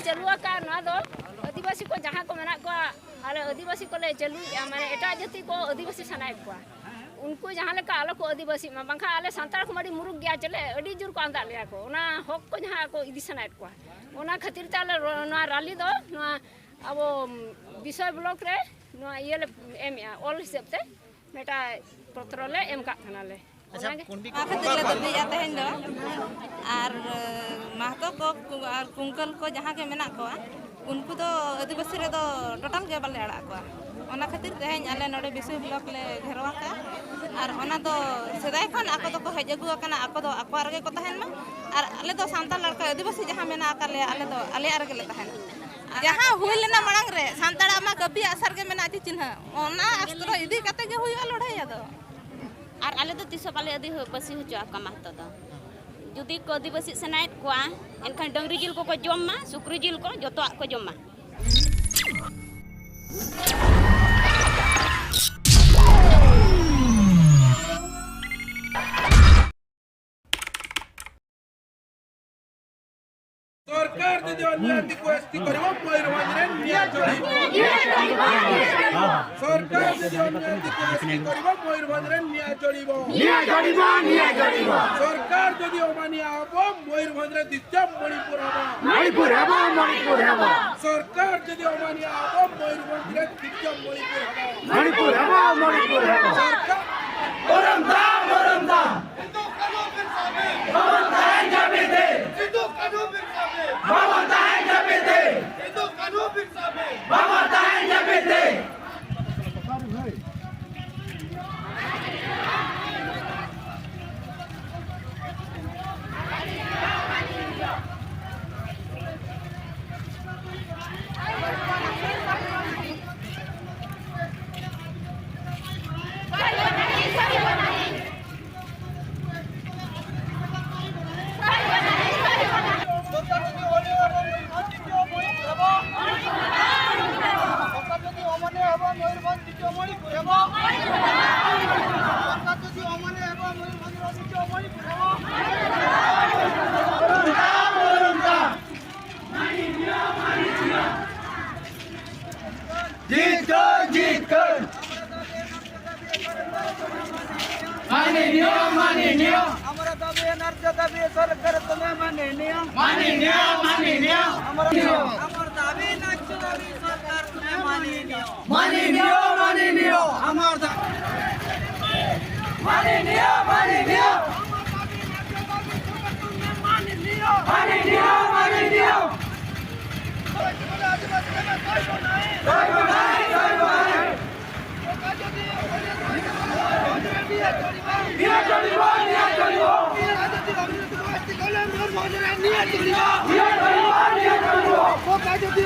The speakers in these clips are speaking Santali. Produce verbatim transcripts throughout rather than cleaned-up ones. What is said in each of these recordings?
ᱪᱟᱹᱞᱩ ᱟᱠᱟᱫ ᱱᱚᱣᱟ ᱫᱚ ᱟᱹᱫᱤᱵᱟᱹᱥᱤ ᱠᱚ ᱡᱟᱦᱟᱸ ᱠᱚ ᱢᱮᱱᱟᱜ ᱠᱚᱣᱟ, ᱟᱞᱮ ᱟᱹᱫᱤᱵᱟᱹᱥᱤ ᱠᱚᱞᱮ ᱪᱟᱹᱞᱩᱭᱮᱫᱼᱟ, ᱢᱟᱱᱮ ᱮᱴᱟᱜ ᱡᱟᱹᱛᱤ ᱠᱚ ᱟᱹᱫᱤᱵᱟᱹᱥᱤ ᱥᱟᱱᱟᱭᱮᱫ ᱠᱚᱣᱟ, ᱩᱱᱠᱩ ᱡᱟᱦᱟᱸ ᱞᱮᱠᱟ ᱟᱞᱚ ᱠᱚ ᱟᱹᱫᱤᱵᱟᱹᱥᱤᱜ ᱢᱟ, ᱵᱟᱝᱠᱷᱟᱱ ᱟᱞᱮ ᱥᱟᱱᱛᱟᱲ ᱠᱚᱢᱟ ᱟᱹᱰᱤ ᱢᱩᱨᱩᱠ ᱜᱮᱭᱟ, ᱪᱮᱞᱮ ᱟᱹᱰᱤ ᱡᱳᱨ ᱠᱚ ᱟᱸᱫᱟᱜ ᱞᱮᱭᱟ ᱠᱚ, ᱚᱱᱟ ᱦᱚᱠ ᱠᱚ ᱡᱟᱦᱟᱸ ᱠᱚ ᱤᱫᱤ ᱥᱟᱱᱟᱭᱮᱫ ᱠᱚᱣᱟ, ᱚᱱᱟ ᱠᱷᱟᱹᱛᱤᱨ ᱛᱮ ᱟᱞᱮ ᱨᱚ-, ᱱᱚᱣᱟ ᱨᱟᱞᱤ ᱫᱚ ᱱᱚᱣᱟ ᱟᱵᱚ ᱵᱤᱥᱚᱭ ᱵᱞᱚᱠ ᱨᱮ ᱱᱚᱣᱟ ᱤᱭᱟᱹ ᱞᱮ ᱮᱢᱮᱜᱼᱟ, ᱚᱞ ᱦᱤᱥᱟᱹᱵ ᱛᱮ ᱢᱤᱫᱴᱟᱝ ᱯᱚᱛᱨᱚ ᱞᱮ ᱮᱢ ᱠᱟᱜ ᱠᱟᱱᱟᱞᱮ᱾ ᱟᱪᱪᱷᱟ, ᱚᱱᱟᱜᱮ᱾ ᱯᱚᱱᱰᱤᱛ ᱚᱱᱟ ᱠᱷᱟᱹᱛᱤᱨ ᱞᱮ ᱵᱟᱹᱫᱤᱭᱮᱫᱼᱟ ᱛᱮᱦᱮᱧ ᱫᱚ᱾ ᱟᱨ ᱢᱟᱦᱛᱚ ᱠᱚ ᱠᱩ-, ᱟᱨ ᱠᱩᱝᱠᱟᱹᱞ ᱠᱚ ᱡᱟᱦᱟᱸ ᱜᱮ ᱢᱮᱱᱟᱜ ᱠᱚᱣᱟ, ᱩᱱᱠᱩ ᱫᱚ ᱟᱹᱫᱤᱵᱟᱹᱥᱤ ᱨᱮᱫᱚ ᱴᱳᱴᱟᱞ ᱜᱮ ᱵᱟᱞᱮ ᱟᱲᱟᱜ ᱠᱚᱣᱟ᱾ ᱚᱱᱟ ᱠᱷᱟᱹᱛᱤᱨ ᱛᱮᱦᱮᱧ ᱟᱞᱮ ᱱᱚᱰᱮ ᱵᱤᱥᱩᱭ ᱵᱞᱚᱠ ᱞᱮ ᱜᱷᱮᱨᱟᱣ ᱟᱠᱟᱫᱼᱟ᱾ ᱟᱨ ᱚᱱᱟ ᱫᱚ ᱥᱮᱫᱟᱭ ᱠᱷᱚᱱ ᱟᱠᱚ ᱫᱚᱠᱚ ᱦᱮᱡ ᱟᱹᱜᱩ ᱟᱠᱟᱱᱟ, ᱟᱠᱚ ᱫᱚ ᱟᱠᱚᱣᱟᱜ ᱨᱮᱜᱮ ᱠᱚ ᱛᱟᱦᱮᱱ ᱢᱟ᱾ ᱟᱨ ᱟᱞᱮ ᱫᱚ ᱥᱟᱱᱛᱟᱲ ᱞᱟᱲᱠᱟ ᱟᱹᱫᱤᱵᱟᱹᱥᱤ ᱡᱟᱦᱟᱸ ᱢᱮᱱᱟᱜ ᱟᱠᱟᱫ ᱞᱮᱭᱟ, ᱟᱞᱮ ᱫᱚ ᱟᱞᱮᱭᱟᱜ ᱨᱮᱜᱮ ᱞᱮ ᱛᱟᱦᱮᱱᱟ᱾ ᱡᱟᱦᱟᱸ ᱦᱩᱭ ᱞᱮᱱᱟ ᱢᱟᱲᱟᱝ ᱨᱮ, ᱥᱟᱱᱛᱟᱲᱟᱜ ᱢᱟ ᱠᱟᱹᱯᱤ ᱟᱜᱼᱥᱟᱨ ᱜᱮ ᱢᱮᱱᱟᱜᱼᱟ ᱪᱮ ᱪᱤᱱᱦᱟᱹ, ᱚᱱᱟ ᱚᱥᱛᱨᱚ ᱤᱫᱤ ᱠᱟᱛᱮ ᱜᱮ ᱦᱩᱭᱩᱜᱼᱟ ᱞᱟᱹᱲᱦᱟᱹᱭ ᱟᱫᱚ᱾ ᱟᱨ ᱟᱞᱮ ᱫᱚ ᱛᱤᱥ ᱦᱚᱸ ᱵᱟᱞᱮ ᱟᱹᱫᱤᱵᱟᱹᱥᱤ ᱦᱚᱪᱚ ᱟᱠᱚᱣᱟ ᱢᱟᱦᱛᱚ ᱫᱚ᱾ ᱡᱩᱫᱤ ᱠᱚ ᱟᱹᱫᱤᱵᱟᱹᱥᱤ ᱥᱟᱱᱟᱭᱮᱫ ᱠᱚᱣᱟ, ᱮᱱᱠᱷᱟᱱ ᱰᱟᱹᱝᱨᱤ ᱡᱤᱞ ᱠᱚᱠᱚ ᱡᱚᱢ ᱢᱟ, ᱥᱩᱠᱨᱤ ᱡᱤᱞ ᱠᱚ, ᱡᱚᱛᱚᱣᱟᱜ ᱠᱚ ᱡᱚᱢ ᱢᱟ᱾ ସରକାର ଯଦି ଅନ୍ୟ ଜାତିକୁ ଏସ୍ଟି କରିବ, ମୟୂରଭଞ୍ଜରେ ନିଆଁ ଜଳିବ। ସରକାର ଯଦି ଅନ୍ୟ ଜାତିକୁ ଏସ୍ଟି କରିବ, ମୟୂରଭଞ୍ଜରେ ନିଆଁ ଜଳିବ। ନିଆଁ ଜଳିବ, ନିଆଁ ଜଳିବ। ସରକାର ଯଦି ଅମାନିଆ ହବ, ମୟୂରଭଞ୍ଜରେ ଦ୍ୱିତୀୟ ମଣିପୁର ହବ। ମଣିପୁର ହବ, ମଣିପୁର ହବ। ସରକାର ଯଦି ଅମାନିଆ ହବ, ମୟୂରଭଞ୍ଜରେ ଦ୍ୱିତୀୟ ମଣିପୁର ହବ। ମଣିପୁର ହବ, ମଣିପୁର ହବ। ସରକାର। ଗରମ ଥାଅ, ଗରମ ଥାଅ। ହିନ୍ଦୁ କାନୁନ ବିରୁଦ୍ଧରେ। ମମତା ହେଇ ଜମିତେ। ହିନ୍ଦୁ କାନୁନ ବିରୁଦ୍ଧରେ। ମମତା ହେଇ ଜମିତେ। ହିନ୍ଦୁ କାନୁନ ବିରୁଦ୍ଧରେ। ମମତା ହେଇ ଜମିତେ। দাবি সরকার তুমি মাননীয়। মাননীয়, মাননীয়। আমার, আমার দাবি ন্যায্য দাবি সরকার তুমি মাননীয়। মাননীয়, মাননীয়। আমার দা-, মাননীয়, মাননীয়। মাননীয়, মাননীয়। নিয়া চলিব, নিয়া চলিব। নিয়া চলিব, নিয়া চলিব। নিয়া চলিব,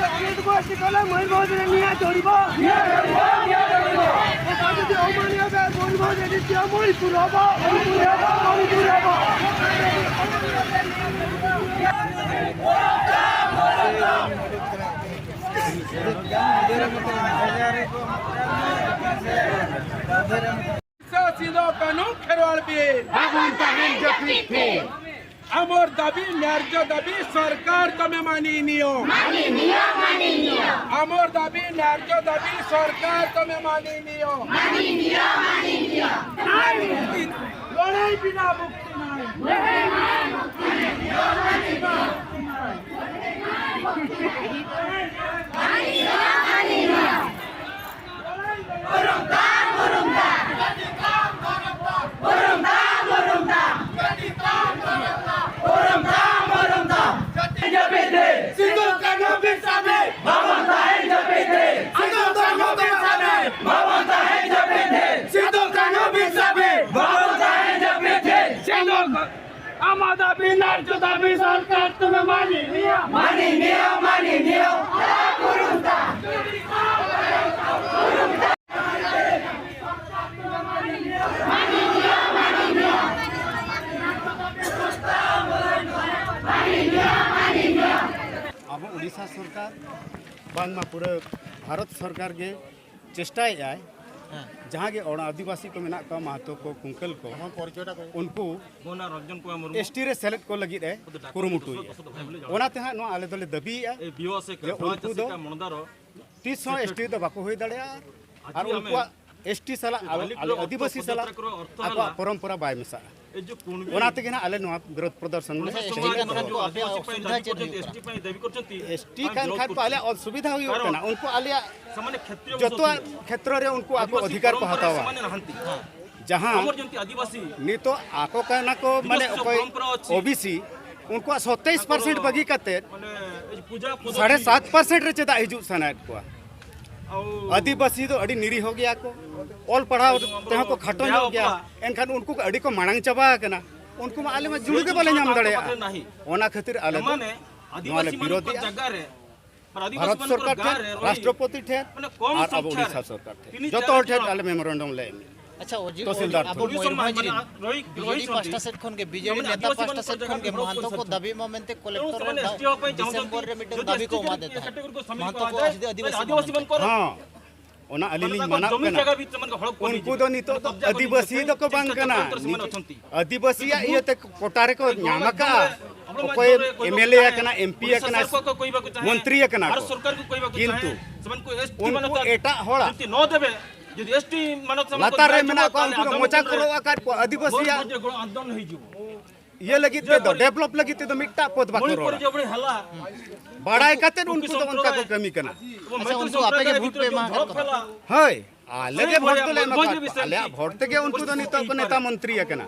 নিয়া চলিব। নিয়া চলিব, নিয়া চলিব। ᱥᱤᱫᱚ ᱠᱟᱹᱱᱦᱩ ᱠᱷᱮᱨᱣᱟᱲ ᱵᱤᱨ᱾ ᱵᱟᱵᱚᱱ ᱛᱟᱦᱮᱱ ᱡᱟᱹᱯᱤᱫ ᱛᱷᱤᱨ᱾ ᱟᱢᱚᱨ ᱫᱟᱵᱤ ᱱᱟᱨᱡᱚ ᱫᱟᱵᱤ ᱥᱚᱨᱠᱟᱨ ᱛᱚᱢᱮ ᱢᱟᱱᱤᱱᱤᱭᱚ᱾ ᱢᱟᱱᱤᱱᱤᱭᱚ, ᱢᱟᱱᱤᱱᱤᱭᱚ᱾ ᱟᱢᱚᱨ ᱫᱟᱵᱤ ᱱᱟᱨᱡᱚ ᱫᱟᱵᱤ ᱥᱚᱨᱠᱟᱨ ᱛᱚᱢᱮ ᱢᱟᱱᱤᱱᱤᱭᱚ᱾ ᱢᱟᱱᱤᱱᱤᱭᱚ, ᱢᱟᱱᱤᱱᱤᱭᱚ᱾ ᱞᱚᱲᱟᱭ ᱵᱤᱱᱟ ᱢᱩᱠᱛᱤ ᱱᱟᱭ᱾ ᱞᱚᱲᱟᱭ ᱵᱤᱱᱟ ᱢᱩᱠᱛᱤ ᱱᱟᱭ᱾ ᱢᱟᱱᱤᱱᱤᱭᱚ, ᱢᱟᱱᱤᱱᱤᱭᱚ᱾ ᱩᱨᱩᱢ ᱛᱟᱢ, ᱩᱨᱩᱢ ᱛᱟᱢ᱾ ᱩᱨᱩᱢ ᱛᱟᱢ, ᱩᱨᱩᱢ ᱛᱟᱢ᱾ ᱩᱨᱩᱢ ᱛᱟᱢ, ᱩᱨᱩᱢ ᱛᱟᱢ᱾ ᱡᱟᱹᱯᱤᱫ ᱨᱮ᱾ ᱥᱤᱫᱩ ᱠᱟᱹᱱᱦᱩ ᱵᱤᱨ ᱥᱟᱵᱮ᱾ ᱵᱟᱵᱚᱱ ᱛᱟᱦᱮᱸ ᱡᱟᱹᱯᱤᱫ ᱨᱮ᱾ ᱥᱤᱫᱩ ᱠᱟᱹᱱᱦᱩ ᱵᱤᱨ ᱥᱟᱵᱮ᱾ ᱵᱟᱵᱚᱱ ᱛᱟᱦᱮᱸ ᱡᱟᱹᱯᱤᱫ ᱨᱮ᱾ ᱥᱤᱫᱩ ᱠᱟᱹᱱᱦᱩ ᱵᱤᱨ ᱥᱟᱵᱮ᱾ ᱵᱟᱵᱚᱱ ᱛᱟᱦᱮᱸ ᱡᱟᱹᱯᱤᱫ ᱨᱮ᱾ ᱥᱤᱫᱩ ᱟᱢᱟᱜ ᱫᱟᱹᱵᱤ ᱱᱟᱨᱡᱚ ᱫᱟᱹᱵᱤ ᱥᱚᱨᱠᱟᱨ ᱛᱚᱢᱮ ᱢᱟᱱᱤᱱᱤᱭᱚ᱾ ᱢᱟᱱᱤᱱᱤᱭᱚ, ᱢᱟᱱᱤᱱᱤᱭᱚ᱾ ᱟᱵᱚ ᱳᱰᱤᱥᱟ ᱥᱚᱨᱠᱟᱨ ᱵᱟᱝᱢᱟ ᱯᱩᱨᱟᱹ ᱵᱷᱟᱨᱚᱛ ᱥᱚᱨᱠᱟᱨ ᱜᱮ ᱪᱮᱥᱴᱟᱭᱮᱫᱟᱭ, ᱦᱮᱸ᱾ ᱡᱟᱦᱟᱸ ᱜᱮ ᱚᱲᱟᱜ ᱟᱹᱫᱤᱵᱟᱹᱥᱤ ᱠᱚ ᱢᱮᱱᱟᱜ ᱠᱚᱣᱟ, ᱢᱟᱦᱟᱛᱚ ᱠᱚ, ᱠᱩᱝᱠᱟᱹᱞ ᱠᱚ, ᱮᱢᱚᱱ ᱯᱚᱨᱤᱪᱚᱭ ᱛᱟᱠᱚ᱾ ᱩᱱᱠᱩ ᱢᱚᱱᱟ ᱨᱚᱧᱡᱚᱱ ᱠᱩᱢᱟᱨ ᱢᱩᱨᱢᱩ᱾ ᱮᱥ ᱴᱤ ᱨᱮ ᱥᱮᱞᱮᱫ ᱠᱚ ᱞᱟᱹᱜᱤᱫ ᱮ ᱮᱠᱷᱚᱱ ᱫᱚ ᱰᱟᱠᱛᱟᱨ ᱠᱩᱨᱩᱢᱩᱴᱩᱭᱮᱫᱼᱟ᱾ ᱫᱚᱥᱚ ᱫᱚ ᱵᱟᱭ ᱵᱚᱞᱮ ᱚᱱᱟ ᱛᱮᱦᱟᱸᱜ ᱱᱚᱣᱟ ᱟᱞᱮ ᱫᱚᱞᱮ ᱫᱟᱹᱵᱤᱭᱮᱫᱼᱟ ᱮ ᱵᱤ ᱳ ᱥᱮ ᱡᱮ ᱠᱟᱴᱷᱣᱟ ᱩᱱᱠᱩ ᱫᱚ ᱪᱟᱹᱥᱤ ᱠᱟ ᱢᱚᱱᱫᱟᱨᱚ ᱛᱤᱥ ᱦᱚᱸ ᱮᱥ ᱴᱤ ᱫᱚ ᱵᱟᱠᱚ ᱦᱩᱭ ᱫᱟᱲᱮᱭᱟᱜᱼᱟ᱾ ᱟᱨ ᱟᱡᱤ ᱟᱢᱮ ᱩᱱᱠᱩᱣᱟᱜ ᱮᱥ ᱴᱤ ᱥᱟᱞᱟᱜ, ᱟᱞᱮ ᱟᱹᱫᱤᱵᱟᱹᱥᱤ ᱥᱟᱞᱟᱜ ᱟᱠᱚᱣᱟᱜ ᱯᱚᱨᱚᱢᱯᱚᱨᱟ ᱵᱟᱭ ᱢᱮᱥᱟᱜᱼᱟ᱾ ᱚᱱᱟ ᱛᱮᱜᱮ ᱱᱟᱜ ᱟᱞᱮ ᱱᱚᱣᱟ ᱵᱤᱨᱳᱫᱷ ᱯᱨᱚᱫᱚᱨᱥᱚᱱ ᱞᱮ ᱮᱥᱴᱤ ᱪᱟᱹᱞᱩᱭᱮᱫ ᱠᱟᱱ ᱠᱷᱟᱱ ᱠᱚ ᱟᱯᱮᱭᱟᱜ ᱚᱥᱩᱵᱤᱫᱷᱟ ᱪᱮᱫ ᱦᱩᱭᱩᱜ ᱠᱟᱱᱟ? ᱮᱥᱴᱤ ᱠᱟᱱ ᱠᱷᱟᱱ ᱠᱚ ᱟᱞᱮᱭᱟᱜ ᱚᱥᱩᱵᱤᱫᱷᱟ ᱦᱩᱭᱩᱜ ᱠᱟᱱᱟ᱾ ᱩᱱᱠᱩ ᱟᱞᱮᱭᱟᱜ ᱡᱚᱛᱚᱣᱟᱜ ᱠᱷᱮᱛᱨᱚ ᱨᱮ ᱩᱱᱠᱩ ᱟᱠᱚ ᱚᱫᱷᱤᱠᱟᱨ ᱠᱚ ᱦᱟᱛᱟᱣᱟ᱾ ᱡᱟᱦᱟᱸ ᱱᱤᱛᱚᱜ ᱟᱠᱚ ᱠᱟᱱᱟ ᱠᱚ, ᱢᱟᱱᱮ ᱚᱠᱚᱭ ᱳᱵᱤᱥᱤ, ᱩᱱᱠᱩᱣᱟᱜ ᱥᱟᱛᱟᱥ ᱯᱟᱨᱥᱮᱱᱴ ᱵᱟᱹᱜᱤ ᱠᱟᱛᱮ ᱥᱟᱲᱮ ᱥᱟᱛ ᱯᱟᱨᱥᱮᱱᱴ ᱨᱮ ᱪᱮᱫᱟᱜ ᱦᱤᱡᱩᱜ ᱥᱟᱱᱟᱭᱮᱫ ᱠᱚᱣᱟ? ᱟᱹᱫᱤᱵᱟᱹᱥᱤ ᱫᱚ ᱟᱹᱰᱤ ᱱᱤᱨᱤᱦᱚ ᱜᱮᱭᱟ ᱠᱚ, ᱚᱞ ᱯᱟᱲᱦᱟᱣ ᱛᱮᱦᱚᱸ ᱠᱚ ᱠᱷᱟᱴᱚ ᱧᱚᱜ ᱜᱮᱭᱟ, ᱮᱱᱠᱷᱟᱱ ᱩᱱᱠᱩ ᱠᱚ ᱟᱹᱰᱤ ᱠᱚ ᱢᱟᱲᱟᱝ ᱪᱟᱵᱟ ᱟᱠᱟᱱᱟ᱾ ᱩᱱᱠᱩ ᱢᱟ ᱟᱞᱮ ᱢᱟ ᱡᱩᱲᱩ ᱜᱮ ᱵᱟᱞᱮ ᱧᱟᱢ ᱫᱟᱲᱮᱭᱟᱜᱼᱟ᱾ ᱚᱱᱟ ᱠᱷᱟᱹᱛᱤᱨ ᱟᱞᱮ ᱫᱚ ᱱᱚᱣᱟ ᱞᱮ ᱵᱤᱨᱳᱫᱷᱮᱜᱼᱟ᱾ ᱵᱷᱟᱨᱚᱛ ᱥᱚᱨᱠᱟᱨ ᱴᱷᱮᱱ, ᱨᱟᱥᱴᱨᱚᱯᱚᱛᱤ ᱴᱷᱮᱱ ᱟᱨ ᱟᱵᱚ ᱩᱲᱤᱥᱥᱟ ᱥᱚᱨᱠᱟᱨ ᱴᱷᱮᱱ, ᱡᱚᱛᱚ ᱦᱚᱲ ᱴᱷᱮᱱ ᱟᱞᱮ ᱢᱮᱢᱳᱨᱮᱱᱰᱟᱢ ᱞᱮ ᱮᱢ᱾ ᱟᱪᱪᱷᱟ, ᱚᱡᱤᱛ, ᱛᱚᱦᱥᱤᱞᱫᱟᱨ ᱟᱵᱚ ᱴᱷᱮᱱ᱾ ᱢᱚᱭᱩᱨᱵᱷᱚᱸᱡᱽ ᱨᱤᱱ ᱵᱤᱡᱮᱰᱤ ᱱᱮᱛᱟ ᱯᱟᱦᱴᱟ ᱥᱮᱫ ᱠᱷᱚᱱ ᱜᱮ, ᱵᱤᱡᱮᱰᱤ ᱱᱮᱛᱟ ᱯᱟᱦᱴᱟ ᱥᱮᱫ ᱠᱷᱚᱱ ᱜᱮ ᱢᱟᱦᱟᱱᱛᱚ ᱠᱚ ᱫᱟᱹᱵᱤ ᱢᱟ ᱢᱮᱱᱛᱮ ᱠᱚᱞᱮᱠᱴᱚᱨ ᱨᱮ ᱰᱤᱥᱮᱢᱵᱚᱨ ᱨᱮ ᱢᱤᱫᱴᱟᱝ ᱫᱟᱹᱵᱤ ᱠᱚ ᱮᱢᱟᱫᱮ ᱛᱟᱦᱮᱸᱫ᱾ ᱢᱟᱦᱟᱱᱛᱚ ᱠᱚ ᱟᱹᱫᱤ-, ᱟᱹᱫᱤᱵᱟᱹᱥᱤ ᱢᱟᱱᱮ ᱦᱚᱸ, ᱚᱱᱟ ᱟᱹᱞᱤᱧ ᱞᱤᱧ ᱢᱟᱱᱟᱣ ᱠᱟᱱᱟ᱾ ᱩᱱᱠᱩ ᱫᱚ ᱱᱤᱛᱚᱜ ᱫᱚ ᱟᱹᱫᱤᱵᱟᱹᱥᱤ ᱫᱚᱠᱚ ᱵᱟᱝ ᱠᱟᱱᱟ᱾ ᱟᱹᱫᱤᱵᱟᱹᱥᱤᱭᱟᱜ ᱤᱭᱟᱹᱛᱮ ᱠᱳᱴᱟ ᱨᱮᱠᱚ ᱧᱟᱢ ᱟᱠᱟᱫᱼᱟ᱾ ᱚᱠᱚᱭ ᱮᱢᱮᱞᱮ ᱟᱠᱟᱱᱟ, ᱮᱢᱯᱤ ᱟᱠᱟᱱᱟ, ᱢᱚᱱᱛᱨᱤ ᱟᱠᱟᱱᱟ ᱠᱚ, ᱠᱤᱱᱛᱩ ᱩᱱᱠᱩ ᱮᱴᱟᱜ ᱦᱚᱲᱟᱜ ᱞᱟᱛᱟᱨ ᱨᱮ ᱢᱮᱱᱟᱜ ᱠᱚᱣᱟ, ᱩᱱᱠᱩ ᱫᱚ ᱢᱚᱪᱟ ᱠᱚ ᱨᱚᱜ ᱟᱠᱟᱫ ᱠᱚᱣᱟ᱾ ᱟᱹᱫᱤᱵᱟᱹᱥᱤᱭᱟᱜ ᱤᱭᱟᱹ ᱞᱟᱹᱜᱤᱫ ᱛᱮᱫᱚ, ᱰᱮᱵᱷᱞᱚᱯ ᱞᱟᱹᱜᱤᱫ ᱛᱮᱫᱚ ᱢᱤᱫᱴᱟᱜ ᱯᱚᱫ ᱵᱟᱠᱚ ᱨᱚᱲᱟ᱾ ᱵᱟᱲᱟᱭ ᱠᱟᱛᱮᱫ ᱩᱱᱠᱩ ᱫᱚ ᱚᱱᱠᱟ ᱠᱚ ᱠᱟᱹᱢᱤ ᱠᱟᱱᱟ᱾ ᱟᱪᱪᱷᱟ, ᱩᱱᱠᱩ ᱟᱯᱮ ᱜᱮ ᱵᱷᱳᱴ ᱯᱮ ᱮᱢᱟ ᱟᱠᱟᱫ ᱠᱚᱣᱟ? ᱦᱳᱭ, ᱟᱞᱮ ᱜᱮ ᱵᱷᱳᱴ ᱫᱚᱞᱮ ᱮᱢᱟ ᱟᱠᱟᱫ ᱠᱚᱣᱟ᱾ ᱟᱞᱮᱭᱟᱜ ᱵᱷᱳᱴ ᱛᱮᱜᱮ ᱩᱱᱠᱩ ᱫᱚ ᱱᱤᱛᱚᱜ ᱠᱚ ᱱᱮᱛᱟ ᱢᱚᱱᱛᱨᱤ ᱟᱠᱟᱱᱟ᱾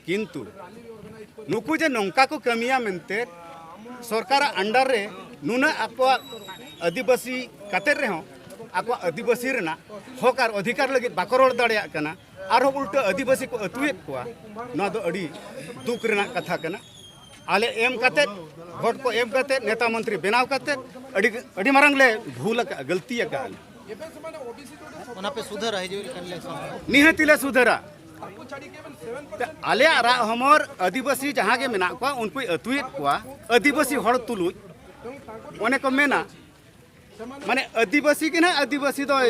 ᱠᱤᱱᱛᱩ ᱱᱩᱠᱩ ᱡᱮ ᱱᱚᱝᱠᱟ ᱠᱚ ᱠᱟᱹᱢᱤᱭᱟ ᱢᱮᱱᱛᱮ, ᱥᱚᱨᱠᱟᱨᱟᱜ under ᱨᱮ ᱱᱩᱱᱟᱹᱜ ᱟᱠᱚᱣᱟᱜ ᱟᱹᱫᱤᱵᱟᱹᱥᱤ ᱠᱟᱛᱮᱫ ᱨᱮᱦᱚᱸ ᱟᱠᱚᱣᱟᱜ ᱟᱹᱫᱤᱵᱟᱹᱥᱤ ᱨᱮᱱᱟᱜ ᱦᱚᱠ ᱟᱨ ᱚᱫᱷᱤᱠᱟᱨ ᱞᱟᱹᱜᱤᱫ ᱵᱟᱠᱚ ᱨᱚᱲ ᱫᱟᱲᱮᱭᱟᱜ ᱠᱟᱱᱟ, ᱟᱨᱦᱚᱸ ᱩᱞᱴᱟᱹ ᱟᱹᱫᱤᱵᱟᱹᱥᱤ ᱠᱚ ᱟᱹᱛᱩᱭᱮᱫ ᱠᱚᱣᱟ᱾ ᱱᱚᱣᱟ ᱫᱚ ᱟᱹᱰᱤ ᱫᱩᱠ ᱨᱮᱱᱟᱜ ᱠᱟᱛᱷᱟ ᱠᱟᱱᱟ᱾ ᱟᱞᱮ ᱮᱢ ᱠᱟᱛᱮᱫ, ᱵᱷᱳᱴ ᱠᱚ ᱮᱢ ᱠᱟᱛᱮᱫ, ᱱᱮᱛᱟ ᱢᱚᱱᱛᱨᱤ ᱵᱮᱱᱟᱣ ᱠᱟᱛᱮᱫ ᱟᱹᱰᱤ, ᱟᱹᱰᱤ ᱢᱟᱨᱟᱝ ᱞᱮ ᱵᱷᱩᱞ ᱟᱠᱟᱫᱼᱟ, ᱜᱟᱹᱞᱛᱤ ᱟᱠᱟᱫᱼᱟ ᱞᱮ᱾ ᱚᱱᱟ ᱯᱮ ᱥᱩᱫᱷᱟᱹᱨᱟ ᱦᱤᱡᱩᱜ ᱠᱟᱱ election ᱨᱮ? ᱱᱤᱦᱟᱹᱛᱤ ᱞᱮ ᱥᱩᱫᱷᱟᱹᱨᱟ᱾ ᱟᱞᱮᱭᱟᱜ ᱨᱟᱜ ᱦᱚᱢᱚᱨ ᱟᱹᱫᱤᱵᱟᱹᱥᱤ ᱡᱟᱦᱟᱸ ᱜᱮ ᱢᱮᱱᱟᱜ ᱠᱚᱣᱟ, ᱩᱱᱠᱩᱭ ᱟᱹᱛᱩᱭᱮᱫ ᱠᱚᱣᱟ᱾ ᱟᱹᱫᱤᱵᱟᱹᱥᱤ ᱦᱚᱲ ᱛᱩᱞᱩᱡ, ᱚᱱᱮ ᱠᱚ ᱢᱮᱱᱟ, ᱢᱟᱱᱮ ᱟᱹᱫᱤᱵᱟᱹᱥᱤ ᱜᱮ ᱱᱟᱦᱟᱜ ᱟᱹᱫᱤᱵᱟᱹᱥᱤ ᱫᱚᱭ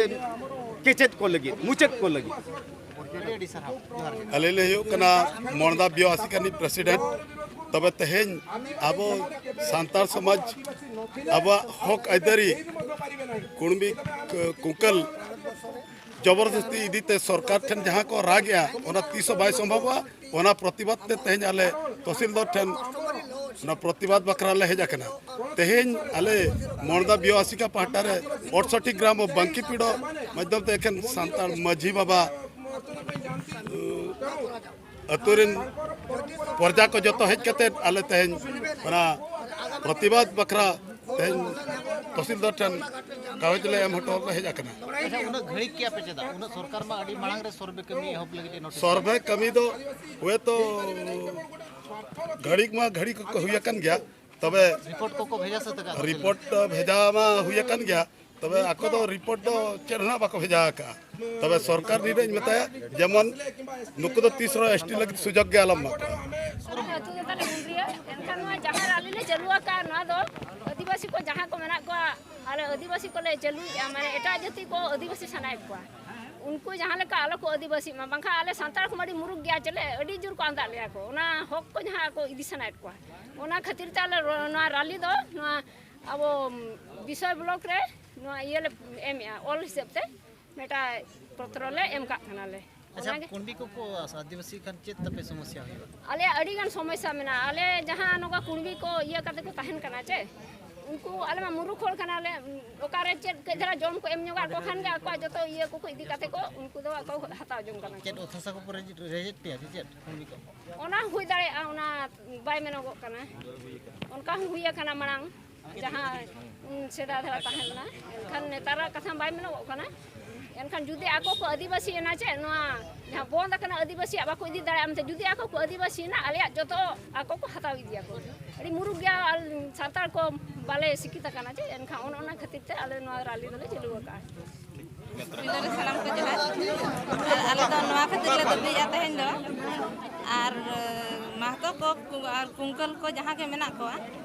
ᱠᱮᱪᱮᱫ ᱠᱚ ᱞᱟᱹᱜᱤᱫ, ᱢᱩᱪᱟᱹᱫ ᱠᱚ ᱞᱟᱹᱜᱤᱫ᱾ ᱟᱹᱞᱤᱧ ᱞᱤᱧ ᱦᱩᱭᱩᱜ ᱠᱟᱱᱟ ᱢᱚᱲᱫᱟ ᱵᱤᱭᱚ ᱟᱥᱤᱠᱟᱱᱤ president᱾ ᱛᱚᱵᱮ ᱛᱮᱦᱮᱧ ᱟᱵᱚ ᱥᱟᱱᱛᱟᱲ ᱥᱚᱢᱟᱡᱽ, ᱟᱵᱚᱣᱟᱜ ᱦᱚᱠ ᱟᱹᱭᱫᱟᱹᱨᱤ, ᱠᱩᱲᱢᱤ ᱠᱩᱝᱠᱟᱹᱞ ᱡᱚᱵᱚᱨᱫᱚᱥᱛᱤ ᱤᱫᱤᱛᱮ ᱥᱚᱨᱠᱟᱨ ᱴᱷᱮᱱ ᱡᱟᱦᱟᱸ ᱠᱚ ᱨᱟᱜᱮᱜᱼᱟ, ᱚᱱᱟ ᱛᱤᱥ ᱦᱚᱸ ᱵᱟᱭ ᱥᱚᱢᱵᱷᱚᱵᱚᱜᱼᱟ᱾ ᱚᱱᱟ ᱯᱨᱚᱛᱤᱵᱟᱫ ᱛᱮ ᱛᱮᱦᱮᱧ ᱟᱞᱮ ᱛᱚᱦᱥᱤᱞᱫᱟᱨ ᱴᱷᱮᱱ ᱚᱱᱟ ᱯᱨᱚᱛᱤᱵᱟᱫ ᱵᱟᱠᱷᱨᱟ ᱞᱮ ᱦᱮᱡ ᱟᱠᱟᱱᱟ᱾ ᱛᱮᱦᱮᱧ ᱟᱞᱮ ᱢᱚᱲᱫᱟ ᱵᱤᱭᱚ ᱟᱥᱤᱠᱟ ᱯᱟᱦᱴᱟ ᱨᱮ ᱚᱴᱥᱚᱴᱤ ᱜᱨᱟᱢ ᱵᱟᱝᱠᱤᱯᱤᱲᱚ ᱢᱟᱫᱽᱫᱷᱚᱢ ᱛᱮ ᱮᱠᱷᱮᱱ ᱥᱟᱱᱛᱟᱲ ᱢᱟᱹᱡᱷᱤ ᱵᱟᱵᱟ, ᱟᱹᱛᱩ ᱨᱮᱱ ᱯᱨᱚᱡᱟ ᱠᱚ ᱡᱚᱛᱚ ᱦᱮᱡ ᱠᱟᱛᱮ ᱟᱞᱮ ᱛᱮᱦᱮᱧ ᱚᱱᱟ ᱯᱨᱚᱛᱤᱵᱟᱫ ᱵᱟᱠᱷᱨᱟ ᱛᱮᱦᱮᱧ ᱛᱚᱦᱥᱤᱞᱫᱟᱨ ᱴᱷᱮᱱ ᱠᱟᱜᱚᱡᱽ ᱞᱮ ᱮᱢ ᱦᱚᱴᱚ ᱞᱮ ᱦᱮᱡ ᱟᱠᱟᱱᱟ᱾ ᱟᱪᱪᱷᱟ, ᱩᱱᱟᱹᱜ ᱜᱷᱟᱹᱲᱤᱠ ᱠᱮᱭᱟ ᱯᱮ ᱪᱮᱫᱟᱜ? ᱩᱱᱟᱹᱜ ᱥᱚᱨᱠᱟᱨ ᱢᱟ ᱟᱹᱰᱤ ᱢᱟᱲᱟᱝ ᱨᱮ ᱥᱚᱨᱵᱷᱮ ᱠᱟᱹᱢᱤ ᱮᱦᱚᱵ ᱞᱟᱹᱜᱤᱫ ᱮ ᱱᱳᱴᱤᱥ ᱥᱚᱨᱵᱷᱮ ᱠᱟᱹᱢᱤ ᱫᱚ ᱦᱳᱭᱛᱳ ᱜᱷᱟᱹᱲᱤᱠ ᱢᱟ ᱜᱷᱟᱹᱲᱤᱠ ᱠᱚ ᱦᱩᱭ ᱟᱠᱟᱱ ᱜᱮᱭᱟ, ᱛᱚᱵᱮ ᱨᱤᱯᱳᱨᱴ ᱠᱚᱠᱚ ᱵᱷᱮᱡᱟ ᱥᱟᱹᱛ ᱟᱠᱟᱫ ᱛᱟᱯᱮᱭᱟ? ᱨᱤᱯᱳᱨᱴ ᱵᱷᱮᱡᱟ ᱢᱟ ᱦᱩᱭ ᱟᱠᱟᱱ ᱜᱮᱭᱟ, ᱛᱚᱵᱮ ᱟᱠᱚ ᱫᱚ ᱨᱤᱯᱳᱨᱴ ᱫᱚ ᱪᱮᱫ ᱦᱚᱸ ᱱᱟᱜ ᱵᱟᱠᱚ ᱵᱷᱮᱡᱟ ᱟᱠᱟᱫᱼᱟ᱾ ᱛᱚᱵᱮ ᱥᱚᱨᱠᱟᱨ ᱱᱤᱱᱟᱹᱜ ᱤᱧ ᱢᱮᱛᱟᱭᱟ, ᱡᱮᱢᱚᱱ ᱱᱩᱠᱩ ᱫᱚ ᱛᱤᱥ ᱨᱮᱦᱚᱸ ᱮᱥᱴᱤ ᱞᱟᱹᱜᱤᱫ ᱥᱩᱡᱳᱜᱽ ᱜᱮ ᱟᱞᱚᱢ ᱮᱢᱟ ᱠᱚᱣᱟ᱾ ᱟᱞᱮ ᱟᱹᱛᱩ ᱫᱚ ᱛᱟᱞᱮ ᱢᱩᱱᱰᱨᱤᱭᱟᱹ, ᱮᱱᱠᱷᱟᱱ ᱱᱚᱣᱟ ᱡᱟᱦᱟᱸ ᱨᱟᱞᱤ ᱞᱮ ᱪᱟᱹᱞᱩ ᱟᱠᱟᱫ, ᱱᱚᱣᱟ ᱫᱚ ᱟᱹᱫᱤᱵᱟᱹᱥᱤ ᱠᱚ ᱡᱟᱦᱟᱸ ᱠᱚ ᱢᱮᱱᱟᱜ ᱠᱚᱣᱟ, ᱟᱞᱮ ᱟᱹᱫᱤᱵᱟᱹᱥᱤ ᱠᱚᱞᱮ ᱪᱟᱹᱞᱩᱭᱮᱫᱼᱟ, ᱢᱟᱱᱮ ᱮᱴᱟᱜ ᱡᱟᱹᱛᱤ ᱠᱚ ᱟᱹᱫᱤᱵᱟᱹᱥᱤ ᱥᱟᱱᱟᱭᱮᱫ ᱠᱚᱣᱟ, ᱩᱱᱠᱩ ᱡᱟᱦᱟᱸ ᱞᱮᱠᱟ ᱟᱞᱚ ᱠᱚ ᱟᱹᱫᱤᱵᱟᱹᱥᱤᱜ ᱢᱟ, ᱵᱟᱝᱠᱷᱟᱱ ᱟᱞᱮ ᱥᱟᱱᱛᱟᱲ ᱠᱚᱢᱟ ᱟᱹᱰᱤ ᱢᱩᱨᱩᱠ ᱜᱮᱭᱟ ᱪᱮᱞᱮ, ᱟᱹᱰᱤ ᱡᱳᱨ ᱠᱚ ᱟᱸᱫᱟᱜ ᱞᱮᱭᱟ ᱠᱚ, ᱚᱱᱟ ᱦᱚᱠ ᱠᱚ ᱡᱟᱦᱟᱸ ᱠᱚ ᱤᱫᱤ ᱥᱟᱱᱟᱭᱮᱫ ᱠᱚᱣᱟ᱾ ᱚᱱᱟ ᱠᱷᱟᱹᱛᱤᱨ ᱛᱮ ᱟᱞᱮ ᱱᱚᱣᱟ ᱨᱟᱞᱤ ᱫᱚ ᱱᱚᱣᱟ ᱟᱵᱚ ᱵᱤᱥᱚᱭ ᱵᱞᱚᱠ ᱨᱮ ᱱᱚᱣᱟ ᱤᱭᱟᱹ ᱞᱮ ᱮᱢᱮᱫᱼᱟ, ᱚᱞ ᱦᱤᱥᱟᱹᱵ ᱛᱮ ᱢᱤᱫᱴᱟᱝ ᱯᱚᱛᱨᱚ ᱞᱮ ᱮᱢ ᱠᱟᱜ ᱠᱟᱱᱟᱞᱮ᱾ ᱟᱪᱪᱷᱟ, ᱚᱱᱟᱜᱮ ᱠᱩᱬᱵᱤ ᱠᱚᱠᱚ ᱟᱹᱫᱤᱵᱟᱹᱥᱤ ᱠᱷᱟᱱ ᱪᱮᱫ ᱛᱟᱯᱮ ᱥᱚᱢᱚᱥᱥᱟ ᱦᱩᱭᱩᱜᱼᱟ? ᱟᱞᱮᱭᱟᱜ ᱟᱹᱰᱤ ᱜᱟᱱ ᱥᱚᱢᱚᱥᱥᱟ ᱢᱮᱱᱟᱜᱼᱟ᱾ ᱟᱞᱮ ᱡᱟᱦᱟᱸ ᱱᱚᱝᱠᱟ ᱠᱩᱬᱵᱤ ᱠᱚ ᱤᱭᱟᱹ ᱠᱟᱛᱮ ᱠᱚ ᱛᱟᱦᱮᱱ ᱠᱟᱱᱟ ᱪᱮ, ᱩᱱᱠᱩ ᱟᱞᱮ ᱢᱟ ᱢᱩᱨᱩᱠ ᱦᱚᱲ ᱠᱟᱱᱟᱞᱮ, ᱚᱠᱟᱨᱮ ᱪᱮᱫ ᱠᱟᱹᱡ ᱫᱷᱟᱨᱟ ᱡᱚᱢ ᱠᱚ ᱮᱢ ᱧᱚᱜᱟᱫ ᱠᱚ ᱠᱷᱟᱱ ᱜᱮ ᱟᱠᱚᱣᱟᱜ ᱡᱚᱛᱚ ᱤᱭᱟᱹ ᱠᱚᱠᱚ ᱤᱫᱤ ᱠᱟᱛᱮ ᱠᱚ ᱩᱱᱠᱩ ᱫᱚ ᱟᱠᱚ ᱦᱟᱛᱟᱣ ᱡᱚᱝ ᱠᱟᱱᱟ ᱠᱚ᱾ ᱪᱮᱫ ᱚᱛ ᱦᱟᱥᱟ ᱠᱚᱠᱚ ᱨᱮᱡ- ᱨᱮᱡᱮᱫ ᱯᱮᱭᱟ ᱥᱮ ᱪᱮᱫ ᱠᱩᱬᱵᱤ ᱠᱚ? ᱚᱱᱟ ᱦᱩᱭ ᱫᱟᱲᱮᱭᱟᱜᱼᱟ, ᱚᱱᱟ ᱵᱟᱭ ᱢᱮᱱᱚᱜᱚᱜ ᱠᱟᱱᱟ᱾ ᱚᱱᱠᱟ ᱦᱚᱸ ᱦᱩᱭ ᱟᱠᱟᱱᱟ ᱢᱟᱲᱟᱝ, ᱡᱟᱦᱟᱸ ᱩᱱ ᱥᱮᱫᱟᱭ ᱫᱷᱟᱨᱟ ᱛᱟᱦᱮᱸ ᱞᱮᱱᱟ, ᱮᱱᱠᱷᱟᱱ ᱱᱮᱛᱟᱨᱟᱜ ᱠᱟᱛᱷᱟ ᱵᱟᱭ ᱢᱮᱱᱚᱜᱚᱜ ᱠᱟᱱᱟ᱾ ᱮᱱᱠᱷᱟᱱ ᱡᱩᱫᱤ ᱟᱠᱚ ᱠᱚ ᱟᱹᱫᱤᱵᱟᱹᱥᱤ ᱮᱱᱟ ᱪᱮ, ᱱᱚᱣᱟ ᱡᱟᱦᱟᱸ ᱵᱚᱱᱫ ᱟᱠᱟᱱᱟ ᱟᱹᱫᱤᱵᱟᱹᱥᱤᱭᱟᱜ ᱵᱟᱠᱚ ᱤᱫᱤ ᱫᱟᱲᱮᱭᱟᱜᱼᱟ ᱢᱮᱱᱛᱮ, ᱡᱩᱫᱤ ᱟᱠᱚ ᱠᱚ ᱟᱹᱫᱤᱵᱟᱹᱥᱤ ᱮᱱᱟ, ᱟᱞᱮᱭᱟᱜ ᱡᱚᱛᱚ ᱟᱠᱚ ᱠᱚ ᱦᱟᱛᱟᱣ ᱤᱫᱤᱭᱟᱠᱚ᱾ ᱟᱹᱰᱤ ᱢᱩᱨᱩᱠ ᱜᱮᱭᱟ, ᱟᱨ ᱥᱟᱱᱛᱟᱲ ᱠᱚ ᱵᱟᱞᱮ ᱥᱤᱠᱠᱷᱤᱛ ᱟᱠᱟᱱᱟ ᱪᱮ, ᱮᱱᱠᱷᱟᱱ ᱚᱱᱮ ᱚᱱᱟ ᱠᱷᱟᱹᱛᱤᱨ ᱛᱮ ᱟᱞᱮ ᱱᱚᱣᱟ ᱨᱟᱞᱤ ᱫᱚᱞᱮ ᱪᱟᱹᱞᱩ ᱟᱠᱟᱫᱼᱟ᱾ ᱯᱩᱭᱞᱩ ᱨᱮ ᱥᱟᱱᱟᱢ ᱠᱚ ᱡᱚᱦᱟᱨ᱾ ᱟᱨ ᱟᱞᱮ ᱫᱚ ᱱᱚᱣᱟ ᱠᱷᱟᱹᱛᱤᱨ ᱞᱮ ᱫᱟᱹᱵᱤᱭᱮᱫᱼᱟ ᱛᱮᱦᱮᱧ ᱫᱚ, ᱟᱨ ᱢᱟᱦᱛᱚ ᱠᱚ ᱟᱨ ᱠᱩᱝᱠᱟᱹᱞ ᱠᱚ ᱡᱟᱦᱟᱸ ᱜᱮ ᱢᱮᱱᱟᱜ ᱠᱚᱣᱟ,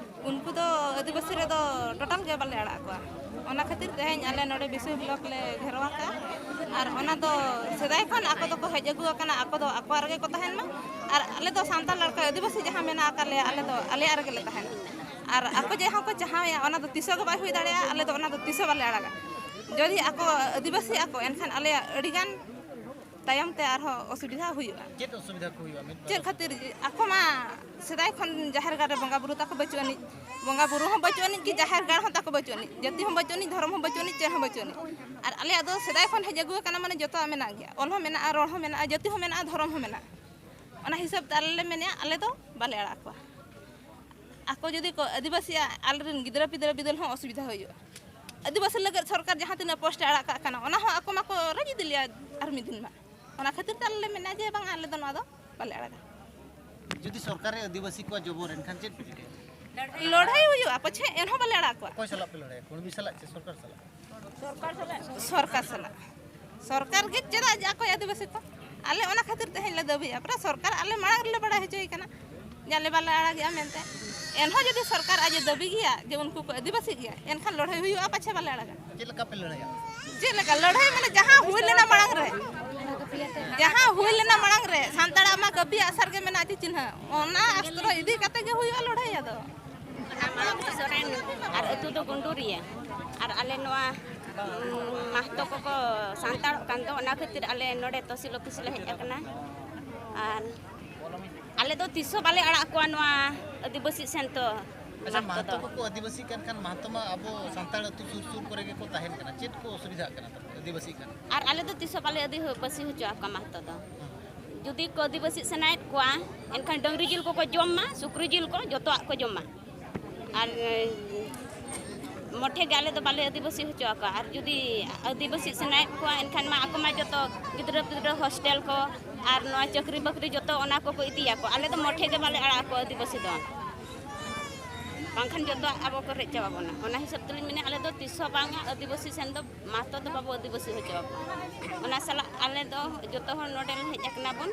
ᱩᱱᱠᱩ ᱫᱚ ᱟᱹᱫᱤᱵᱟᱹᱥᱤ ᱨᱮᱫᱚ ᱴᱳᱴᱟᱞ ᱜᱮ ᱵᱟᱞᱮ ᱟᱲᱟᱜ ᱠᱚᱣᱟ᱾ ᱚᱱᱟ ᱠᱷᱟᱹᱛᱤᱨ ᱛᱮᱦᱮᱧ ᱟᱞᱮ ᱱᱚᱰᱮ ᱵᱤᱥᱩᱭ ᱵᱞᱚᱠ ᱞᱮ ᱜᱷᱮᱨᱟᱣ ᱟᱠᱟᱫᱼᱟ᱾ ᱟᱨ ᱚᱱᱟ ᱫᱚ ᱥᱮᱫᱟᱭ ᱠᱷᱚᱱ ᱟᱠᱚ ᱫᱚᱠᱚ ᱦᱮᱡ ᱟᱹᱜᱩ ᱟᱠᱟᱱᱟ, ᱟᱠᱚ ᱫᱚ ᱟᱠᱚᱣᱟᱜ ᱨᱮᱜᱮ ᱠᱚ ᱛᱟᱦᱮᱱ ᱢᱟ᱾ ᱟᱨ ᱟᱞᱮ ᱫᱚ ᱥᱟᱱᱛᱟᱲ ᱞᱟᱲᱠᱟ ᱟᱹᱫᱤᱵᱟᱹᱥᱤ ᱡᱟᱦᱟᱸ ᱢᱮᱱᱟᱜ ᱟᱠᱟᱫ ᱞᱮᱭᱟ, ᱟᱞᱮ ᱫᱚ ᱟᱞᱮᱭᱟᱜ ᱨᱮᱜᱮ ᱞᱮ ᱛᱟᱦᱮᱱᱟ᱾ ᱟᱨ ᱟᱠᱚ ᱡᱟᱦᱟᱸ ᱠᱚ ᱪᱟᱦᱟᱣᱮᱫᱼᱟ, ᱚᱱᱟ ᱫᱚ ᱛᱤᱥ ᱦᱚᱸ ᱜᱮ ᱵᱟᱭ ᱦᱩᱭ ᱫᱟᱲᱮᱭᱟᱜᱼᱟ᱾ ᱟᱞᱮ ᱫᱚ ᱚᱱᱟ ᱫᱚ ᱛᱤᱥ ᱦᱚᱸ ᱵᱟᱞᱮ ᱟᱲᱟᱜᱟ᱾ ᱡᱩᱫᱤ ᱟᱠᱚ ᱟᱹᱫᱤᱵᱟᱹᱥᱤ ᱟᱠᱚ, ᱮᱱᱠᱷᱟᱱ ᱟᱞᱮᱭᱟᱜ ᱟᱹᱰᱤᱜᱟᱱ ᱛᱟᱭᱚᱢ ᱛᱮ ᱟᱨᱦᱚᱸ ᱚᱥᱩᱵᱤᱫᱷᱟ ᱦᱩᱭᱩᱜᱼᱟ᱾ ᱪᱮᱫ ᱚᱥᱩᱵᱤᱫᱷᱟ ᱠᱚ ᱦᱩᱭᱩᱜᱼᱟ? ᱢᱤᱫ ᱵᱟᱨ ᱪᱮᱫ ᱠᱷᱟᱹᱛᱤᱨ? ᱟᱠᱚ ᱢᱟ ᱥᱮᱫᱟᱭ ᱠᱷᱚᱱ ᱡᱟᱦᱮᱨ ᱜᱟᱲ ᱨᱮ ᱵᱚᱸᱜᱟ ᱵᱩᱨᱩ ᱛᱟᱠᱚ ᱵᱟᱹᱪᱩᱜ ᱟᱹᱱᱤᱡ, ᱵᱚᱸᱜᱟ ᱵᱩᱨᱩ ᱦᱚᱸ ᱵᱟᱹᱪᱩᱜ ᱟᱹᱱᱤᱡ ᱠᱤ ᱡᱟᱦᱮᱨ ᱜᱟᱲ ᱦᱚᱸ ᱛᱟᱠᱚ ᱵᱟᱹᱪᱩᱜ ᱟᱹᱱᱤᱡ, ᱡᱟᱹᱛᱤ ᱦᱚᱸ ᱵᱟᱹᱪᱩᱜ ᱟᱹᱱᱤᱡ, ᱫᱷᱚᱨᱚᱢ ᱦᱚᱸ ᱵᱟᱹᱪᱩᱜ ᱟᱹᱱᱤᱡ, ᱪᱮᱫ ᱦᱚᱸ ᱵᱟᱹᱪᱩᱜ ᱟᱹᱱᱤᱡ᱾ ᱟᱨ ᱟᱞᱮᱭᱟᱜ ᱫᱚ ᱥᱮᱫᱟᱭ ᱠᱷᱚᱱ ᱦᱮᱡ ᱟᱹᱜᱩ ᱟᱠᱟᱱᱟ, ᱢᱟᱱᱮ ᱡᱚᱛᱚᱣᱟᱜ ᱢᱮᱱᱟᱜ ᱜᱮᱭᱟ, ᱚᱞ ᱦᱚᱸ ᱢᱮᱱᱟᱜᱼᱟ, ᱨᱚᱲ ᱦᱚᱸ ᱢᱮᱱᱟᱜᱼᱟ, ᱡᱟᱹᱛᱤ ᱦᱚᱸ ᱢᱮᱱᱟᱜᱼᱟ, ᱫᱷᱚᱨᱚᱢ ᱦᱚᱸ ᱢᱮᱱᱟᱜᱼᱟ᱾ ᱚᱱᱟ ᱦᱤᱥᱟᱹᱵ ᱛᱮ ᱟᱞᱮ ᱞᱮ ᱢᱮᱱᱮᱫᱼᱟ, ᱟᱞᱮ ᱫᱚ ᱵᱟᱞᱮ ᱟᱲᱟᱜ ᱠᱚᱣᱟ᱾ ᱟᱠᱚ ᱡᱩᱫᱤ ᱠᱚ ᱟᱹᱫᱤᱵᱟᱹᱥᱤᱜᱼᱟ, ᱟᱞᱮᱨᱮᱱ ᱜᱤᱫᱽᱨᱟᱹ ᱯᱤᱫᱽᱨᱟᱹ ᱵᱤᱫᱟᱹᱞ ᱦᱚᱸ ᱚᱥᱩᱵᱤᱫᱷᱟ ᱦᱩᱭᱩᱜᱼᱟ᱾ ᱟᱹᱫᱤᱵᱟᱹᱥᱤ ᱞᱟᱹᱜᱤᱫ ᱥᱚᱨᱠᱟᱨ ᱡᱟᱦᱟᱸ ᱛᱤᱱᱟᱹᱜ ᱯᱳᱥᱴ ᱮ ᱟᱲᱟᱜ ᱠᱟᱜ ᱠᱟᱱᱟ, ᱚᱱᱟ ᱦᱚᱸ ᱟᱠᱚ ᱢᱟᱠᱚ ᱨᱟᱹᱡᱤ ᱤᱫᱤ ᱞᱮᱭᱟ ᱟᱨ ᱢᱤᱫ ᱫᱤᱱ ᱢᱟ᱾ ᱚᱱᱟ ᱠᱷᱟᱹᱛᱤᱨ ᱛᱮ ᱟᱞᱮ ᱞᱮ ᱢᱮᱱᱟ ᱡᱮ ᱵᱟᱝ, ᱟᱞᱮ ᱫᱚ ᱱᱚᱣᱟ ᱫᱚ ᱵᱟᱞᱮ ᱟᱲᱟᱜᱟ᱾ ᱡᱩᱫᱤ ᱥᱚᱨᱠᱟᱨᱮ ᱟᱹᱫᱤᱵᱟᱹᱥᱤ ᱠᱚᱣᱟ ᱡᱚᱵᱚᱨ, ᱮᱱᱠᱷᱟᱱ ᱪᱮᱫ ᱯᱮ ᱪᱤᱠᱟᱹᱭᱟ? ᱞᱟᱹᱲᱦᱟᱹᱭ ᱦᱩᱭᱩᱜᱼᱟ ᱯᱟᱪᱷᱮ, ᱮᱱᱦᱚᱸ ᱵᱟᱞᱮ ᱟᱲᱟᱜ ᱠᱚᱣᱟ᱾ ᱚᱠᱚᱭ ᱥᱟᱞᱟᱜ ᱯᱮ ᱞᱟᱹᱲᱦᱟᱹᱭᱟ? ᱠᱩᱲᱢᱤ ᱥᱟᱞᱟᱜ ᱪᱮ ᱥᱚᱨᱠᱟᱨ ᱥᱟᱞᱟᱜ? ᱥᱚᱨᱠᱟᱨ ᱥᱟᱞᱟᱜ᱾ ᱥᱚᱨᱠᱟᱨ ᱜᱮ ᱪᱮᱫᱟᱜ ᱡᱮ ᱟᱠᱚᱭ ᱟᱹᱫᱤᱵᱟᱹᱥᱤ ᱠᱚ? ᱟᱞᱮ ᱚᱱᱟ ᱠᱷᱟᱹᱛᱤᱨ ᱛᱮᱦᱮᱧ ᱞᱮ ᱫᱟᱹᱵᱤᱭᱟ᱾ ᱯᱩᱨᱟᱹ ᱥᱚᱨᱠᱟᱨ ᱟᱞᱮ ᱢᱟᱲᱟᱝ ᱨᱮᱞᱮ ᱵᱟᱲᱟᱭ ᱦᱚᱪᱚᱭᱮ ᱠᱟᱱᱟ ᱡᱮ ᱟᱞᱮ ᱵᱟᱞᱮ ᱟᱲᱟᱜᱮᱜᱼᱟ ᱢᱮᱱᱛᱮ᱾ ᱮᱱᱦᱚᱸ ᱡᱩᱫᱤ ᱥᱚᱨᱠᱟᱨ ᱟᱡ ᱮ ᱫᱟᱹᱵᱤ ᱜᱮᱭᱟ ᱡᱮ ᱩᱱᱠᱩ ᱠᱚ ᱟᱹᱫᱤᱵᱟᱹᱥᱤ ᱜᱮᱭᱟ, ᱮᱱᱠᱷᱟᱱ ᱞᱟᱹᱲᱦᱟᱹᱭ ᱦᱩᱭᱩᱜᱼᱟ, ᱯᱟᱪᱷᱮ ᱵᱟᱞᱮ ᱟᱲᱟᱜᱟ᱾ ᱪᱮᱫ ᱞᱮᱠᱟ ᱯᱮ ᱞᱟᱹᱲᱦᱟᱹᱭᱟ? ᱪᱮᱫ ᱞᱮᱠᱟ ᱞᱟᱹᱲᱦᱟᱹᱭ? ᱢᱟᱱᱮ ᱡᱟᱦᱟᱸ ᱦᱩᱭ ᱞᱮᱱᱟ ᱢᱟᱲᱟᱝ ᱨᱮ, ᱡᱟᱦᱟᱸ ᱦᱩᱭ ᱞᱮᱱᱟ ᱢᱟᱲᱟᱝ ᱨᱮ, ᱥᱟᱱᱛᱟᱲᱟᱜ ᱢᱟ ᱠᱟᱹᱯᱤ ᱟᱜᱼᱥᱟᱨ ᱜᱮ ᱢᱮᱱᱟᱜᱼᱟ ᱪᱮ ᱪᱤᱱᱦᱟᱹ, ᱚᱱᱟ ᱚᱥᱛᱨᱚ ᱤᱫᱤ ᱠᱟᱛᱮ ᱜᱮ ᱦᱩᱭᱩᱜᱼᱟ ᱞᱟᱹᱲᱦᱟᱹᱭ᱾ ᱟᱫᱚ ᱚᱱᱟ ᱢᱟ ᱟᱵᱚ ᱥᱚᱨᱮᱱ ᱟᱨ ᱟᱹᱛᱩ ᱫᱚ ᱜᱩᱱᱰᱩᱨᱤᱭᱟᱹ, ᱟᱨ ᱟᱞᱮ ᱱᱚᱣᱟ, ᱩᱸ, ᱢᱟᱦᱛᱚ ᱠᱚᱠᱚ ᱥᱟᱱᱛᱟᱲᱚᱜ ᱠᱟᱱ ᱫᱚ, ᱚᱱᱟ ᱠᱷᱟᱹᱛᱤᱨ ᱟᱞᱮ ᱱᱚᱰᱮ ᱛᱚᱦᱥᱤᱞ ᱚᱯᱷᱤᱥ ᱞᱮ ᱦᱮᱡ ᱟᱠᱟᱱᱟ᱾ ᱟᱨ ᱟᱞᱮ ᱫᱚ ᱛᱤᱥ ᱦᱚᱸ ᱵᱟᱞᱮ ᱟᱲᱟᱜ ᱠᱚᱣᱟ ᱱᱚᱣᱟ ᱟᱹᱫᱤᱵᱟᱹᱥᱤ ᱥᱮᱱ ᱫᱚ᱾ ᱟᱪᱪᱷᱟ, ᱢᱟᱦᱛᱚ ᱢᱟᱦᱛᱚ ᱫᱚ᱾ ᱠᱚᱠᱚ ᱟᱹᱫᱤᱵᱟᱹᱥᱤᱜ ᱠᱟᱱ ᱠᱷᱟᱱ, ᱢᱟᱦᱛᱚ ᱢᱟ ᱟᱵᱚ ᱥᱟᱱᱛᱟᱲ ᱟᱹᱛᱩ ᱥᱩᱨ ᱥᱩᱨ ᱠᱚᱨᱮ ᱜᱮᱠᱚ ᱛᱟᱦᱮᱱ ᱠᱟᱱᱟ, ᱪᱮᱫ ᱠᱚ ᱚᱥᱩᱵᱤᱫᱷᱟᱜ ᱠᱟᱱᱟ ᱛᱟᱠᱚ ᱟᱹᱫᱤᱵᱟᱹᱥᱤᱜ ᱠᱟᱱ? ᱟᱨ ᱟᱞᱮ ᱫᱚ ᱛᱤᱥ ᱦᱚᱸ ᱵᱟᱞᱮ ᱟᱹᱫᱤᱵᱟᱹᱥᱤ ᱦᱚᱪᱚ ᱟᱠᱚᱣᱟ ᱢᱟᱦᱛᱚ ᱫᱚ᱾ ᱡᱩᱫᱤ ᱠᱚ ᱟᱹᱫᱤᱵᱟᱹᱥᱤ ᱥᱟᱱᱟᱭᱮᱫ ᱠᱚᱣᱟ, ᱮᱱᱠᱷᱟᱱ ᱰᱟᱹᱝᱨᱤ ᱡᱤᱞ ᱠᱚᱠᱚ ᱡᱚᱢ ᱢᱟ, ᱥᱩᱠᱨᱤ ᱡᱤᱞ ᱠᱚ, ᱡᱚᱛᱚᱣᱟᱜ ᱠᱚ ᱡᱚᱢ ᱢᱟ᱾ ᱟᱨ, ᱮ, ᱢᱚᱴᱷᱮ ᱜᱮ ᱟᱞᱮ ᱫᱚ ᱵᱟᱞᱮ ᱟᱹᱫᱤᱵᱟᱹᱥᱤ ᱦᱚᱪᱚ ᱟᱠᱚᱣᱟ᱾ ᱟᱨ ᱡᱩᱫᱤ ᱟᱹᱫᱤᱵᱟᱹᱥᱤ ᱥᱟᱱᱟᱭᱮᱫ ᱠᱚᱣᱟ, ᱮᱱᱠᱷᱟᱱ ᱢᱟ ᱟᱠᱚ ᱢᱟ ᱡᱚᱛᱚ ᱜᱤᱫᱽᱨᱟᱹ ᱯᱤᱫᱽᱨᱟᱹ ᱦᱳᱥᱴᱮᱞ ᱠᱚ ᱟᱨ ᱱᱚᱣᱟ ᱪᱟᱹᱠᱨᱤ ᱵᱟᱹᱠᱨᱤ ᱡᱚᱛᱚ ᱚᱱᱟ ᱠᱚᱠᱚ ᱤᱫᱤᱭᱟᱠᱚ᱾ ᱟᱞᱮ ᱫᱚ ᱢᱚᱴᱷᱮ ᱜᱮ ᱵᱟᱞᱮ ᱟᱲᱟᱜ ᱟᱠᱚᱣᱟ ᱟᱹᱫᱤᱵᱟᱹᱥᱤ ᱫᱚ, ᱵᱟᱝᱠᱷᱟᱱ ᱡᱚᱛᱚᱣᱟᱜ ᱟᱵᱚ ᱠᱚ ᱨᱮᱡ ᱪᱟᱵᱟ ᱵᱚᱱᱟ᱾ ᱚᱱᱟ ᱦᱤᱥᱟᱹᱵ ᱛᱮᱞᱤᱧ ᱢᱮᱱᱟ, ᱟᱞᱮ ᱫᱚ ᱛᱤᱥ ᱦᱚᱸ ᱵᱟᱝᱟ ᱟᱹᱫᱤᱵᱟᱹᱥᱤ ᱥᱮᱱ ᱫᱚ ᱢᱟᱦᱛᱚ ᱫᱚ ᱵᱟᱵᱚ ᱟᱹᱫᱤᱵᱟᱹᱥᱤ ᱦᱚᱪᱚ ᱟᱠᱚᱣᱟ᱾ ᱚᱱᱟ ᱥᱟᱞᱟᱜ ᱟᱞᱮ ᱫᱚ ᱡᱚᱛᱚ ᱦᱚᱲ ᱱᱚᱰᱮ ᱞᱮ ᱦᱮᱡ ᱟᱠᱟᱱᱟ ᱵᱚᱱ᱾